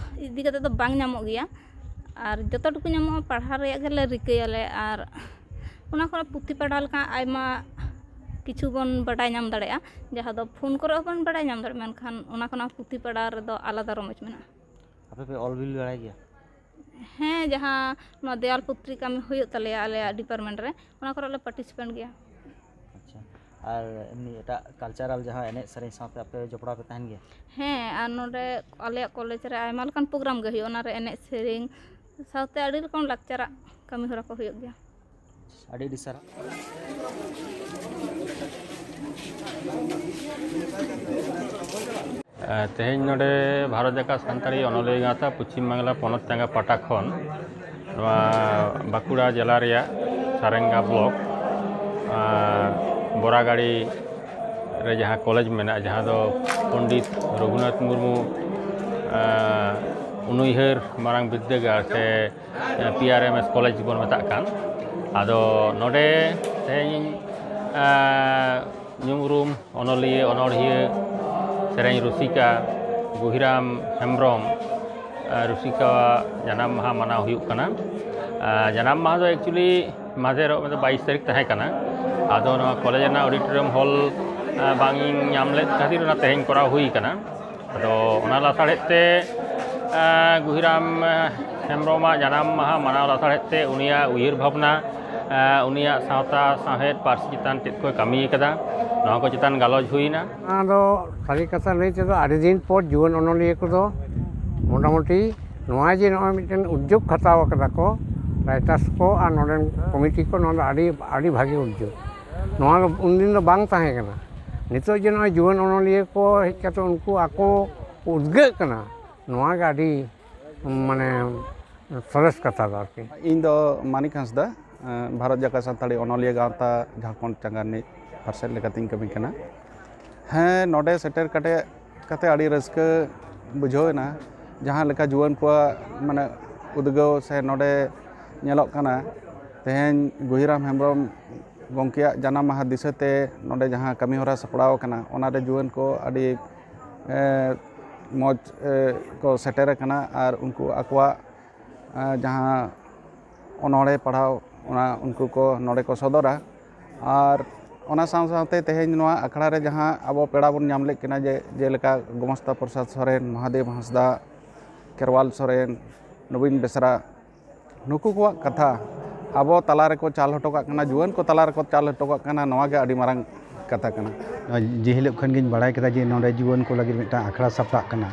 ᱤᱫᱤ ᱠᱟᱛᱮ ᱫᱚ ᱵᱟᱝ ᱧᱟᱢᱚᱜ ᱜᱮᱭᱟ᱾ ᱟᱨ ᱡᱚᱛᱚ ᱴᱩᱠᱩ ᱧᱟᱢᱚᱜᱼᱟ, ᱯᱟᱲᱦᱟᱣ ᱨᱮᱭᱟᱜ ᱜᱮᱞᱮ ᱨᱤᱠᱟᱹᱭᱟᱞᱮ᱾ ᱟᱨ ᱚᱱᱟ ᱠᱷᱚᱱᱟᱜ ᱯᱩᱛᱷᱤ ᱯᱟᱲᱦᱟᱣ ᱞᱮᱠᱷᱟᱱ ᱟᱭᱢᱟ ᱠᱤᱪᱷᱩ ᱵᱚᱱ ᱵᱟᱰᱟᱭ ᱧᱟᱢ ᱫᱟᱲᱮᱭᱟᱜᱼᱟ, ᱡᱟᱦᱟᱸ ᱫᱚ ᱯᱷᱳᱱ ᱠᱚᱨᱮ ᱦᱚᱸᱵᱚᱱ ᱵᱟᱰᱟᱭ ᱧᱟᱢ ᱫᱟᱲᱮᱭᱟᱜᱼᱟ, ᱢᱮᱱᱠᱷᱟᱱ ᱚᱱᱟ ᱠᱷᱚᱱᱟᱜ ᱯᱩᱛᱷᱤ ᱯᱟᱲᱦᱟᱣ ᱨᱮᱫᱚ ᱟᱞᱟᱫᱟ ᱨᱚᱢᱚᱡᱽ ᱢᱮᱱᱟᱜᱼᱟ᱾ ᱟᱯᱮ ᱯᱮ ᱚᱞ ᱵᱤᱞ ᱵᱟᱲᱟᱭ ᱜᱮᱭᱟ? ᱦᱮᱸ, ᱡᱟᱦᱟᱸ ᱱᱚᱣᱟ ᱫᱮᱣᱟᱞ ᱯᱚᱛᱨᱤᱠᱟ ᱦᱩᱭᱩᱜ ᱛᱟᱞᱮᱭᱟ ᱟᱞᱮᱭᱟᱜ department ᱨᱮ, ᱚᱱᱟ ᱠᱚᱨᱮ ᱞᱮ participate ᱜᱮᱭᱟ᱾ ᱟᱪᱪᱷᱟ, ᱟᱨ ᱮᱢᱱᱤ ᱮᱴᱟᱜ cultural ᱡᱟᱦᱟᱸ ᱮᱱᱮᱡ ᱥᱮᱨᱮᱧ ᱥᱟᱶᱛᱮ ᱟᱯᱮ ᱡᱚᱯᱲᱟᱣ ᱯᱮ ᱛᱟᱦᱮᱱ ᱜᱮᱭᱟ? ᱦᱮᱸ, ᱟᱨ ᱱᱚᱰᱮ ᱟᱞᱮᱭᱟᱜ ᱠᱚᱞᱮᱡᱽ ᱨᱮ ᱟᱭᱢᱟ ᱞᱮᱠᱟᱱ program ᱜᱮ ᱦᱩᱭᱩᱜᱼᱟ, ᱚᱱᱟ ᱨᱮ ᱮᱱᱮᱡ ᱥᱮᱨᱮᱧ ᱥᱟᱶᱛᱮ ᱟᱹᱰᱤ ᱨᱚᱠᱚᱢ ᱞᱟᱠᱪᱟᱨᱟᱜ ᱠᱟᱹᱢᱤ ᱦᱚᱨᱟ ᱠᱚ ᱦᱩᱭᱩᱜ ᱜᱮᱭᱟ᱾ ᱟᱹᱰᱤ ᱟᱹᱰᱤ ᱥᱟᱨᱦᱟᱣ᱾ ᱛᱮᱦᱮᱧ ᱱᱚᱰᱮ ᱵᱷᱟᱨᱚᱛ ᱡᱟᱠᱟᱛ ᱥᱟᱱᱛᱟᱲᱤ ᱚᱱᱚᱞᱤᱭᱟᱹ ᱜᱟᱶᱛᱟ ᱯᱚᱪᱷᱤᱢ ᱵᱟᱝᱞᱟ ᱯᱚᱱᱚᱛ ᱪᱟᱸᱜᱟ ᱯᱟᱦᱴᱟ ᱠᱷᱚᱱ ᱱᱚᱣᱟ ᱵᱟᱸᱠᱩᱲᱟ ᱡᱮᱞᱟ ᱨᱮᱭᱟᱜ ᱥᱟᱨᱮᱝᱜᱟ block, ᱟᱸ, ᱵᱚᱨᱟᱜᱟᱲᱤ ᱨᱮ ᱡᱟᱦᱟᱸ ᱠᱚᱞᱮᱡᱽ ᱢᱮᱱᱟᱜᱼᱟ, ᱡᱟᱦᱟᱸ ᱫᱚ ᱯᱚᱱᱰᱤᱛ ᱨᱚᱜᱷᱩᱱᱟᱛᱷ ᱢᱩᱨᱢᱩ, ᱟᱸ, ᱩᱱᱩᱭᱦᱟᱹᱨ ᱢᱟᱨᱟᱝ ᱵᱤᱨᱫᱟᱹᱜᱟᱲ ᱥᱮ P R M S college ᱵᱚᱱ ᱢᱮᱛᱟᱜ ᱠᱟᱱ᱾ ᱟᱫᱚ ᱱᱚᱰᱮ ᱛᱮᱦᱮᱧ, ᱟᱸ, ᱧᱩᱢ ᱩᱨᱩᱢ ᱚᱱᱚᱞᱤᱭᱟᱹ, ᱚᱱᱚᱬᱦᱤᱭᱟᱹ, ᱥᱮᱨᱮᱧ ᱨᱩᱥᱤᱠᱟ ᱜᱩᱦᱤᱨᱟᱢ ᱦᱮᱢᱵᱨᱚᱢ, ᱟᱸ, ᱨᱩᱥᱤᱠᱟᱣᱟᱜ ᱡᱟᱱᱟᱢ ᱢᱟᱦᱟ ᱢᱟᱱᱟᱣ ᱦᱩᱭᱩᱜ ᱠᱟᱱᱟ᱾ ᱟᱸ, ᱡᱟᱱᱟᱢ ᱢᱟᱦᱟ ᱫᱚ actually ᱢᱟᱫᱷᱮᱨᱚᱜ, ᱢᱟᱱᱮ ᱵᱟᱭᱤᱥ ᱛᱟᱹᱨᱤᱠᱷ ᱛᱟᱦᱮᱸ ᱠᱟᱱᱟ᱾ ᱟᱫᱚ ᱱᱚᱣᱟ ᱠᱚᱞᱮᱡᱽ ᱨᱮᱱᱟᱜ auditorium hall, ᱟᱸ, ᱵᱟᱝ ᱤᱧ ᱧᱟᱢ ᱞᱮᱫ ᱠᱷᱟᱹᱛᱤᱨ ᱚᱱᱟ ᱛᱮᱦᱮᱧ ᱠᱚᱨᱟᱣ ᱦᱩᱭ ᱠᱟᱱᱟ᱾ ᱟᱫᱚ ᱚᱱᱟ ᱞᱟᱥᱟᱲᱦᱮᱫ ᱛᱮ, ᱟᱸ, ᱜᱩᱦᱤᱨᱟᱢ, ᱟᱸ, ᱦᱮᱢᱵᱨᱚᱢᱟᱜ ᱡᱟᱱᱟᱢ ᱢᱟᱦᱟ ᱢᱟᱱᱟᱣ ᱞᱟᱥᱟᱲᱦᱮᱫ ᱛᱮ ᱩᱱᱤᱭᱟᱜ ᱩᱭᱦᱟᱹᱨ ᱵᱷᱟᱵᱽᱱᱟ, ᱟᱸ, ᱩᱱᱤᱭᱟᱜ ᱥᱟᱶᱛᱟ ᱥᱟᱶᱦᱮᱫ ᱯᱟᱹᱨᱥᱤ ᱪᱮᱛᱟᱱ ᱪᱮᱫ ᱠᱚᱭ ᱠᱟᱹᱢᱤ ᱟᱠᱟᱫᱟ, ᱱᱚᱣᱟ ᱠᱚ ᱪᱮᱛᱟᱱ ᱜᱟᱞᱚᱪ ᱦᱩᱭᱱᱟ᱾ ᱚᱱᱟ ᱫᱚ ᱥᱟᱹᱨᱤ ᱠᱟᱛᱷᱟ ᱞᱟᱹᱭ ᱛᱮᱫᱚ ᱟᱹᱰᱤ ᱫᱤᱱ ᱯᱚᱨ ᱡᱩᱣᱟᱹᱱ ᱚᱱᱚᱞᱤᱭᱟᱹ ᱠᱚᱫᱚ ᱢᱚᱴᱟᱢᱩᱴᱤ ᱱᱚᱣᱟ ᱡᱮ ᱱᱚᱜᱼᱚᱭ ᱢᱤᱫᱴᱮᱱ ᱩᱫᱽᱡᱳᱜᱽ ᱦᱟᱛᱟᱣ ᱟᱠᱟᱫᱟ ᱠᱚ writers ᱠᱚ ᱟᱨ ᱱᱚᱰᱮᱱ committee ᱠᱚ, ᱱᱚᱣᱟ ᱫᱚ ᱟᱹᱰᱤ, ᱟᱹᱰᱤ ᱵᱷᱟᱹᱜᱤ ᱩᱫᱽᱡᱳᱜᱽ᱾ ᱱᱚᱣᱟ ᱫᱚ ᱩᱱᱫᱤᱱ ᱫᱚ ᱵᱟᱝ ᱛᱟᱦᱮᱸ ᱠᱟᱱᱟ᱾ ᱱᱤᱛᱚᱜ ᱡᱮ ᱱᱚᱜᱼᱚᱭ ᱡᱩᱣᱟᱹᱱ ᱚᱱᱚᱞᱤᱭᱟᱹ ᱠᱚ ᱦᱮᱡ ᱠᱟᱛᱮ ᱩᱱᱠᱩ ᱟᱠᱚ ᱠᱚ ᱩᱫᱽᱜᱟᱹᱜ ᱠᱟᱱᱟ, ᱱᱚᱣᱟ ᱜᱮ ᱟᱹᱰᱤ, ᱢᱟᱱᱮ, ᱥᱚᱨᱮᱥ ᱠᱟᱛᱷᱟ ᱫᱚ ᱟᱨᱠᱤ᱾ ᱤᱧ ᱫᱚ ᱢᱟᱱᱤᱠ ᱦᱟᱸᱥᱫᱟ, ᱮᱸ, ᱵᱷᱟᱨᱚᱛ ᱡᱟᱠᱟᱛ ᱥᱟᱱᱛᱟᱲᱤ ᱚᱱᱚᱞᱤᱭᱟᱹ ᱜᱟᱶᱛᱟ ᱡᱷᱟᱲᱠᱷᱚᱸᱰ ᱪᱟᱸᱜᱟ ᱨᱤᱱᱤᱡ ᱯᱟᱨᱥᱮᱛ ᱞᱮᱠᱟᱛᱤᱧ ᱠᱟᱹᱢᱤ ᱠᱟᱱᱟ᱾ ᱦᱮᱸ, ᱱᱚᱰᱮ ᱥᱮᱴᱮᱨ ᱠᱟᱛᱮ, ᱠᱟᱛᱮ ᱟᱹᱰᱤ ᱨᱟᱹᱥᱠᱟᱹ ᱵᱩᱡᱷᱟᱹᱣ ᱮᱱᱟ, ᱡᱟᱦᱟᱸ ᱞᱮᱠᱟ ᱡᱩᱣᱟᱹᱱ ᱠᱚᱣᱟᱜ, ᱢᱟᱱᱮ, ᱩᱫᱽᱜᱟᱹᱣ ᱥᱮ ᱱᱚᱰᱮ ᱧᱮᱞᱚᱜ ᱠᱟᱱᱟ, ᱛᱮᱦᱮᱧ ᱜᱩᱦᱤᱨᱟᱢ ᱦᱮᱢᱵᱨᱚᱢ ᱜᱚᱢᱠᱮᱭᱟᱜ ᱡᱟᱱᱟᱢ ᱢᱟᱦᱟ ᱫᱤᱥᱟᱹᱛᱮ ᱱᱚᱰᱮ ᱡᱟᱦᱟᱸ ᱠᱟᱹᱢᱤᱦᱚᱨᱟ ᱥᱟᱯᱲᱟᱣ ᱟᱠᱟᱱᱟ, ᱚᱱᱟᱨᱮ ᱡᱩᱣᱟᱹᱱ ᱠᱚ ᱟᱹᱰᱤ, ᱮ, ᱢᱚᱡᱽ, ᱮ, ᱠᱚ ᱥᱮᱴᱮᱨ ᱟᱠᱟᱱᱟ ᱟᱨ ᱩᱱᱠᱩ ᱟᱠᱚᱣᱟᱜ, ᱮ, ᱡᱟᱦᱟᱸ ᱚᱱᱚᱬᱦᱮ ᱯᱟᱲᱦᱟᱣ, ᱚᱱᱟ ᱩᱱᱠᱩ ᱠᱚ ᱱᱚᱰᱮ ᱠᱚ ᱥᱚᱫᱚᱨᱟ᱾ ᱟᱨ ᱚᱱᱟ ᱥᱟᱶ ᱥᱟᱶᱛᱮ ᱛᱮᱦᱮᱧ ᱱᱚᱣᱟ ᱟᱠᱷᱲᱟ ᱨᱮ ᱡᱟᱦᱟᱸ ᱟᱵᱚ ᱯᱮᱲᱟ ᱵᱚᱱ ᱧᱟᱢ ᱞᱮᱫ ᱠᱤᱱᱟ, ᱡᱮ, ᱡᱮᱞᱮᱠᱟ ᱜᱳᱢᱚᱥᱛᱟ ᱯᱨᱚᱥᱟᱫᱽ ᱥᱚᱨᱮᱱ, ᱢᱚᱦᱟᱫᱮᱵ ᱦᱟᱸᱥᱫᱟ, ᱠᱷᱮᱨᱣᱟᱞ ᱥᱚᱨᱮᱱ, ᱱᱚᱵᱤᱱ ᱵᱮᱥᱨᱟ, ᱱᱩᱠᱩ ᱠᱚᱣᱟᱜ ᱠᱟᱛᱷᱟ ᱟᱵᱚ ᱛᱟᱞᱟ ᱨᱮᱠᱚ ᱪᱟᱞ ᱦᱚᱴᱚ ᱠᱟᱜ ᱠᱟᱱᱟ, ᱡᱩᱣᱟᱹᱱ ᱠᱚ ᱛᱟᱞᱟ ᱨᱮᱠᱚ ᱪᱟᱞ ᱦᱚᱴᱚ ᱠᱟᱜ ᱠᱟᱱᱟ, ᱱᱚᱣᱟ ᱜᱮ ᱟᱹᱰᱤ ᱢᱟᱨᱟᱝ ᱠᱟᱛᱷᱟ ᱠᱟᱱᱟ᱾ ᱡᱮ ᱦᱤᱞᱳᱜ ᱠᱷᱚᱱ ᱜᱤᱧ ᱵᱟᱲᱟᱭ ᱠᱮᱫᱟ ᱡᱮ ᱱᱚᱰᱮ ᱡᱩᱣᱟᱹᱱ ᱠᱚ ᱞᱟᱹᱜᱤᱫ ᱢᱤᱫᱴᱟᱝ ᱟᱠᱷᱲᱟ ᱥᱟᱯᱲᱟᱜ ᱠᱟᱱᱟ,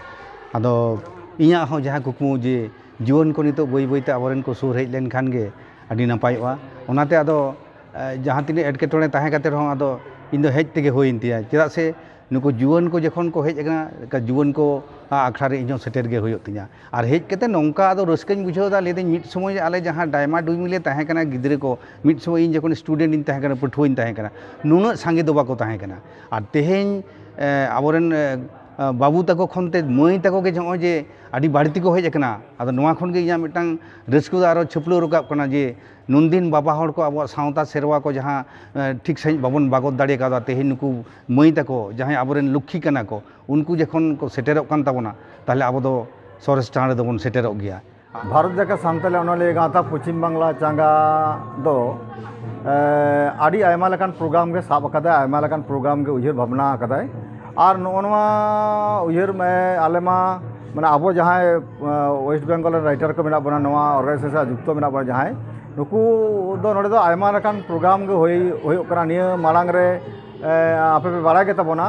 ᱟᱫᱚ ᱤᱧᱟᱹᱜ ᱦᱚᱸ ᱡᱟᱦᱟᱸ ᱠᱩᱠᱢᱩ ᱡᱮ ᱡᱩᱣᱟᱹᱱ ᱠᱚ ᱱᱤᱛᱚᱜ ᱵᱟᱹᱭ ᱵᱟᱹᱭᱛᱮ ᱟᱵᱚᱨᱮᱱ ᱠᱚ ᱥᱩᱨ ᱦᱮᱡ ᱞᱮᱱᱠᱷᱟᱱ ᱜᱮ ᱟᱹᱰᱤ ᱱᱟᱯᱟᱭᱚᱜᱼᱟ᱾ ᱚᱱᱟᱛᱮ ᱟᱫᱚ, ᱮ, ᱡᱟᱦᱟᱸ ᱛᱤᱱᱟᱹᱜ ᱮᱴᱠᱮᱴᱚᱬᱮ ᱛᱟᱦᱮᱸ ᱠᱟᱛᱮ ᱨᱮᱦᱚᱸ ᱟᱫᱚ ᱤᱧ ᱫᱚ ᱦᱮᱡ ᱛᱮᱜᱮ ᱦᱩᱭᱮᱱ ᱛᱤᱧᱟ, ᱪᱮᱫᱟᱜ ᱥᱮ ᱱᱩᱠᱩ ᱡᱩᱣᱟᱹᱱ ᱠᱚ ᱡᱚᱠᱷᱚᱱ ᱠᱚ ᱦᱮᱡ ᱟᱠᱟᱱᱟ, ᱡᱩᱣᱟᱹᱱ ᱠᱚ ᱟᱠᱷᱲᱟ ᱨᱮ ᱤᱧ ᱦᱚᱸ ᱥᱮᱴᱮᱨ ᱜᱮ ᱦᱩᱭᱩᱜ ᱛᱤᱧᱟ᱾ ᱟᱨ ᱦᱮᱡ ᱠᱟᱛᱮ ᱱᱚᱝᱠᱟ ᱟᱫᱚ ᱨᱟᱹᱥᱠᱟᱹᱧ ᱵᱩᱡᱷᱟᱹᱣ ᱮᱫᱟ, ᱞᱟᱹᱭᱫᱟᱹᱧ ᱢᱤᱫ ᱥᱚᱢᱚᱭ ᱟᱞᱮ ᱡᱟᱦᱟᱸ ᱰᱟᱭᱢᱟ ᱰᱩᱭᱢᱤ ᱞᱮ ᱛᱟᱦᱮᱸ ᱠᱟᱱᱟ ᱜᱤᱫᱽᱨᱟᱹ ᱠᱚ, ᱢᱤᱫ ᱥᱚᱢᱚᱭ ᱤᱧ ᱡᱚᱠᱷᱚᱱ ᱥᱴᱩᱰᱮᱱᱴ ᱤᱧ ᱛᱟᱦᱮᱸ ᱠᱟᱱᱟ, ᱯᱟᱹᱴᱷᱩᱣᱟᱹᱧ ᱛᱟᱦᱮᱸ ᱠᱟᱱᱟ, ᱱᱩᱱᱟᱹᱜ ᱥᱟᱸᱜᱮ ᱫᱚ ᱵᱟᱠᱚ ᱛᱟᱦᱮᱸ ᱠᱟᱱᱟ᱾ ᱟᱨ ᱛᱮᱦᱮᱧ, ᱮ, ᱟᱵᱚᱨᱮᱱ, ᱮ, ᱵᱟᱹᱵᱩ ᱛᱟᱠᱚ ᱠᱷᱚᱱ ᱛᱮ ᱢᱟᱹᱭ ᱛᱟᱠᱚ ᱜᱮ ᱱᱚᱜᱼᱚᱭ ᱡᱮ ᱟᱹᱰᱤ ᱵᱟᱹᱲᱛᱤ ᱠᱚ ᱦᱮᱡ ᱟᱠᱟᱱᱟ, ᱟᱫᱚ ᱱᱚᱣᱟ ᱠᱷᱚᱱ ᱜᱮ ᱤᱧᱟᱹᱜ ᱢᱤᱫᱴᱟᱝ ᱨᱟᱹᱥᱠᱟᱹ ᱫᱚ ᱟᱨᱚ ᱪᱷᱟᱹᱯᱞᱟᱹᱣ ᱨᱟᱠᱟᱵ ᱠᱟᱱᱟ ᱡᱮ ᱱᱩᱱᱫᱤᱱ ᱵᱟᱵᱟ ᱦᱚᱲ ᱠᱚ ᱟᱵᱚᱣᱟᱜ ᱥᱟᱶᱛᱟ ᱥᱮᱨᱣᱟ ᱠᱚ ᱡᱟᱦᱟᱸ, ᱮ, ᱴᱷᱤᱠ ᱥᱟᱺᱦᱤᱡ ᱵᱟᱵᱚᱱ ᱵᱟᱜᱚᱛ ᱫᱟᱲᱮ ᱠᱟᱣᱫᱟ, ᱛᱮᱦᱮᱧ ᱱᱩᱠᱩ ᱢᱟᱹᱭ ᱛᱟᱠᱚ ᱡᱟᱦᱟᱸᱭ ᱟᱵᱚᱨᱮᱱ ᱞᱚᱠᱠᱷᱤ ᱠᱟᱱᱟ ᱠᱚ, ᱩᱱᱠᱩ ᱡᱚᱠᱷᱚᱱ ᱠᱚ ᱥᱮᱴᱮᱨᱚᱜ ᱠᱟᱱ ᱛᱟᱵᱚᱱᱟ, ᱛᱟᱦᱚᱞᱮ ᱟᱵᱚ ᱫᱚ ᱥᱚᱨᱮᱥ ᱴᱷᱟᱶ ᱨᱮᱫᱚ ᱵᱚᱱ ᱥᱮᱴᱮᱨᱚᱜ ᱜᱮᱭᱟ᱾ ᱵᱷᱟᱨᱚᱛ ᱡᱟᱠᱟᱛ ᱥᱟᱱᱛᱟᱲᱤ ᱚᱱᱚᱞᱤᱭᱟᱹ ᱜᱟᱶᱛᱟ ᱯᱚᱪᱷᱤᱢ ᱵᱟᱝᱞᱟ ᱪᱟᱸᱜᱟ ᱫᱚ, ᱮ, ᱟᱹᱰᱤ ᱟᱭᱢᱟ ᱞᱮᱠᱟᱱ ᱯᱨᱳᱜᱨᱟᱢ ᱜᱮ ᱥᱟᱵ ᱟᱠᱟᱫᱟᱭ, ᱟᱭᱢᱟ ᱞᱮᱠᱟᱱ ᱯᱨᱳᱜᱨᱟᱢ ᱜᱮ ᱩᱭᱦᱟᱹᱨ ᱵᱷᱟᱵᱽᱱᱟ ᱟᱠᱟᱫᱟᱭ᱾ ᱟᱨ ᱱᱚᱜᱼᱚ ᱱᱚᱣᱟ ᱩᱭᱦᱟᱹᱨ, ᱮ, ᱟᱞᱮ ᱢᱟ, ᱢᱟᱱᱮ, ᱟᱵᱚ ᱡᱟᱦᱟᱸᱭ, ᱮ, ᱳᱭᱮᱥᱴ ᱵᱮᱝᱜᱚᱞ ᱨᱮᱱ ᱨᱟᱭᱴᱟᱨ ᱠᱚ ᱢᱮᱱᱟᱜ ᱵᱚᱱᱟ, ᱱᱚᱣᱟ ᱚᱨᱜᱟᱱᱟᱭᱡᱮᱥᱚᱱ ᱥᱟᱞᱟᱜ ᱡᱩᱠᱛᱚ ᱢᱮᱱᱟᱜ ᱵᱚᱱᱟ ᱡᱟᱦᱟᱸᱭ, ᱱᱩᱠᱩ ᱫᱚ ᱱᱚᱰᱮ ᱫᱚ ᱟᱭᱢᱟ ᱞᱮᱠᱟᱱ ᱯᱨᱳᱜᱨᱟᱢ ᱜᱮ ᱦᱩᱭ, ᱦᱩᱭᱩᱜ ᱠᱟᱱᱟ᱾ ᱱᱤᱭᱟᱹ ᱢᱟᱲᱟᱝ ᱨᱮ ᱮ, ᱟᱯᱮ ᱯᱮ ᱵᱟᱲᱟᱭ ᱜᱮ ᱛᱟᱵᱚᱱᱟ,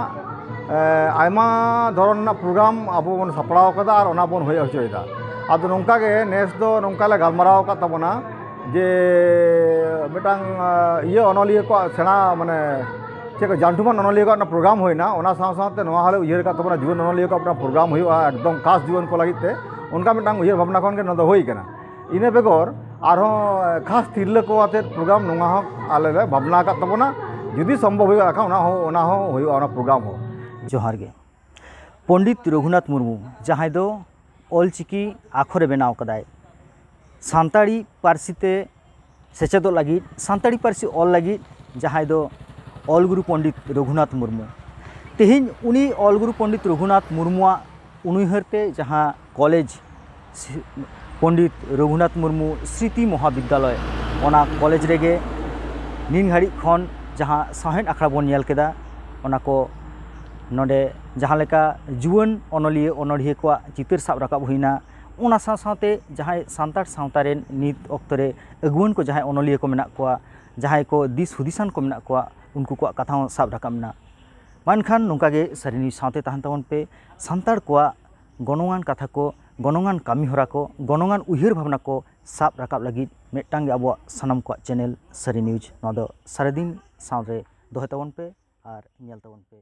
ᱮ, ᱟᱭᱢᱟ ᱫᱷᱚᱨᱚᱱ ᱨᱮᱱᱟᱜ ᱯᱨᱳᱜᱨᱟᱢ ᱟᱵᱚ ᱵᱚᱱ ᱥᱟᱯᱲᱟᱣ ᱠᱟᱫᱟ ᱟᱨ ᱚᱱᱟ ᱵᱚᱱ ᱦᱩᱭ ᱦᱚᱪᱚᱭᱮᱫᱟ᱾ ᱟᱫᱚ ᱱᱚᱝᱠᱟ ᱜᱮ ᱱᱮᱥ ᱫᱚ ᱱᱚᱝᱠᱟ ᱞᱮ ᱜᱟᱞᱢᱟᱨᱟᱣ ᱟᱠᱟᱫ ᱛᱟᱵᱚᱱᱟ ᱡᱮ ᱢᱤᱫᱴᱟᱝ, ᱮ, ᱤᱭᱟᱹ ᱚᱱᱚᱞᱤᱭᱟᱹ ᱠᱚᱣᱟᱜ ᱥᱮᱬᱟ, ᱢᱟᱱᱮ, ᱪᱮᱫ ᱠᱚ, ᱡᱟᱱᱴᱩᱢᱟᱱ ᱚᱱᱚᱞᱤᱭᱟᱹ ᱠᱚᱣᱟᱜ ᱚᱱᱟ ᱯᱨᱳᱜᱨᱟᱢ ᱦᱩᱭᱱᱟ, ᱚᱱᱟ ᱥᱟᱶ ᱥᱟᱶᱛᱮ ᱱᱚᱣᱟ ᱦᱚᱸᱞᱮ ᱩᱭᱦᱟᱹᱨ ᱟᱠᱟᱫ ᱛᱟᱵᱚᱱᱟ ᱡᱩᱣᱟᱹᱱ ᱚᱱᱚᱞᱤᱭᱟᱹ ᱠᱚᱣᱟᱜ ᱢᱤᱫᱴᱟᱝ ᱯᱨᱳᱜᱨᱟᱢ ᱦᱩᱭᱩᱜᱼᱟ, ᱮᱠᱫᱚᱢ ᱠᱷᱟᱥ ᱡᱩᱣᱟᱹᱱ ᱠᱚ ᱞᱟᱹᱜᱤᱫ ᱛᱮ, ᱚᱱᱠᱟ ᱢᱤᱫᱴᱟᱝ ᱩᱭᱦᱟᱹᱨ ᱵᱷᱟᱵᱽᱱᱟ ᱠᱷᱚᱱ ᱜᱮ ᱱᱚᱣᱟ ᱫᱚ ᱦᱩᱭ ᱠᱟᱱᱟ᱾ ᱤᱱᱟᱹ ᱵᱮᱜᱚᱨ ᱟᱨᱦᱚᱸ ᱠᱷᱟᱥ ᱛᱤᱨᱞᱟᱹ ᱠᱚ ᱟᱛᱮᱫ ᱯᱨᱳᱜᱨᱟᱢ ᱱᱚᱣᱟ ᱦᱚᱸ ᱟᱞᱮ ᱞᱮ ᱵᱷᱟᱵᱽᱱᱟ ᱟᱠᱟᱫ ᱛᱟᱵᱚᱱᱟ᱾ ᱡᱩᱫᱤ ᱥᱚᱢᱵᱷᱚᱵ ᱦᱩᱭᱩᱜᱼᱟ, ᱮᱱᱠᱷᱟᱱ ᱚᱱᱟ ᱦᱚᱸ, ᱚᱱᱟ ᱦᱚᱸ ᱦᱩᱭᱩᱜᱼᱟ, ᱚᱱᱟ ᱯᱨᱳᱜᱨᱟᱢ ᱦᱚᱸ᱾ ᱡᱚᱦᱟᱨ ᱜᱮ᱾ ᱯᱚᱱᱰᱤᱛ ᱨᱚᱜᱷᱩᱱᱟᱛᱷ ᱢᱩᱨᱢᱩ, ᱡᱟᱦᱟᱸᱭ ᱫᱚ ᱚᱞᱪᱤᱠᱤ ᱟᱠᱷᱚᱨᱮ ᱵᱮᱱᱟᱣ ᱠᱟᱫᱟᱭ, ᱥᱟᱱᱛᱟᱲᱤ ᱯᱟᱹᱨᱥᱤ ᱛᱮ ᱥᱮᱪᱮᱫᱚᱜ ᱞᱟᱹᱜᱤᱫ, ᱥᱟᱱᱛᱟᱲᱤ ᱯᱟᱹᱨᱥᱤ ᱚᱞ ᱞᱟᱹᱜᱤᱫ, ᱡᱟᱦᱟᱸᱭ ᱫᱚ ᱚᱞ ᱜᱩᱨᱩ ᱯᱚᱱᱰᱤᱛ ᱨᱚᱜᱷᱩᱱᱟᱛᱷ ᱢᱩᱨᱢᱩ᱾ ᱛᱮᱦᱮᱧ ᱩᱱᱤ ᱚᱞ ᱜᱩᱨᱩ ᱯᱚᱱᱰᱤᱛ ᱨᱚᱜᱷᱩᱱᱟᱛᱷ ᱢᱩᱨᱢᱩᱣᱟᱜ ᱩᱱᱩᱭᱦᱟᱹᱨ ᱛᱮ ᱡᱟᱦᱟᱸ ᱠᱚᱞᱮᱡᱽ ᱥᱤ-, ᱯᱚᱱᱰᱤᱛ ᱨᱚᱜᱷᱩᱱᱟᱛᱷ ᱢᱩᱨᱢᱩ ᱥᱨᱤᱛᱤ ᱢᱚᱦᱟᱵᱤᱫᱽᱫᱟᱞᱚᱭ, ᱚᱱᱟ ᱠᱚᱞᱮᱡᱽ ᱨᱮᱜᱮ ᱱᱤᱱ ᱜᱷᱟᱹᱲᱤᱡ ᱠᱷᱚᱱ ᱡᱟᱦᱟᱸ ᱥᱟᱶᱦᱮᱫ ᱟᱠᱷᱲᱟ ᱵᱚᱱ ᱧᱮᱞ ᱠᱮᱫᱟ, ᱚᱱᱟ ᱠᱚ ᱱᱚᱰᱮ ᱡᱟᱦᱟᱸ ᱞᱮᱠᱟ ᱡᱩᱣᱟᱹᱱ ᱚᱱᱚᱞᱤᱭᱟᱹ ᱚᱱᱚᱲᱦᱤᱭᱟᱹ ᱠᱚᱣᱟᱜ ᱪᱤᱛᱟᱹᱨ ᱥᱟᱵ ᱨᱟᱠᱟᱵ ᱦᱩᱭᱱᱟ, ᱚᱱᱟ ᱥᱟᱶ ᱥᱟᱶᱛᱮ ᱡᱟᱦᱟᱸᱭ ᱥᱟᱱᱛᱟᱲ ᱥᱟᱶᱛᱟ ᱨᱮᱱ ᱱᱤᱛ ᱚᱠᱛᱚ ᱨᱮ ᱟᱹᱜᱩᱣᱟᱹᱱ ᱠᱚ, ᱡᱟᱦᱟᱸᱭ ᱚᱱᱚᱞᱤᱭᱟᱹ ᱠᱚ ᱢᱮᱱᱟᱜ ᱠᱚᱣᱟ, ᱡᱟᱦᱟᱸᱭ ᱠᱚ ᱫᱤᱥ ᱦᱩᱫᱤᱥᱟᱱ ᱠᱚ ᱢᱮᱱᱟᱜ ᱠᱚᱣᱟ, ᱩᱱᱠᱩ ᱠᱚᱣᱟᱜ ᱠᱟᱛᱷᱟ ᱦᱚᱸ ᱥᱟᱵ ᱨᱟᱠᱟᱵ ᱮᱱᱟ᱾ ᱢᱟ ᱮᱱᱠᱷᱟᱱ ᱱᱚᱝᱠᱟ ᱜᱮ ᱥᱟᱹᱨᱤ ᱱᱤᱭᱩᱡᱽ ᱥᱟᱶᱛᱮ ᱛᱟᱦᱮᱱ ᱛᱟᱵᱚᱱ ᱯᱮ᱾ ᱥᱟᱱᱛᱟᱲ ᱠᱚᱣᱟᱜ ᱜᱚᱱᱚᱝᱟᱱ ᱠᱟᱛᱷᱟ ᱠᱚ, ᱜᱚᱱᱚᱝᱟᱱ ᱠᱟᱹᱢᱤ ᱦᱚᱨᱟ ᱠᱚ, ᱜᱚᱱᱚᱝᱟᱱ ᱩᱭᱦᱟᱹᱨ ᱵᱷᱟᱵᱽᱱᱟ ᱠᱚ ᱥᱟᱵ ᱨᱟᱠᱟᱵ ᱞᱟᱹᱜᱤᱫ ᱢᱤᱫᱴᱟᱝ ᱜᱮ ᱟᱵᱚᱣᱟᱜ ᱥᱟᱱᱟᱢ ᱠᱚᱣᱟᱜ ᱪᱮᱱᱮᱞ ᱥᱟᱹᱨᱤ ᱱᱤᱭᱩᱡᱽ᱾ ᱱᱚᱣᱟ ᱫᱚ ᱥᱟᱨᱟᱫᱤᱱ ᱥᱟᱶᱨᱮ ᱫᱚᱦᱚᱭ ᱛᱟᱵᱚᱱ ᱯᱮ ᱟᱨ ᱧᱮᱞ ᱛᱟᱵᱚᱱ ᱯᱮ᱾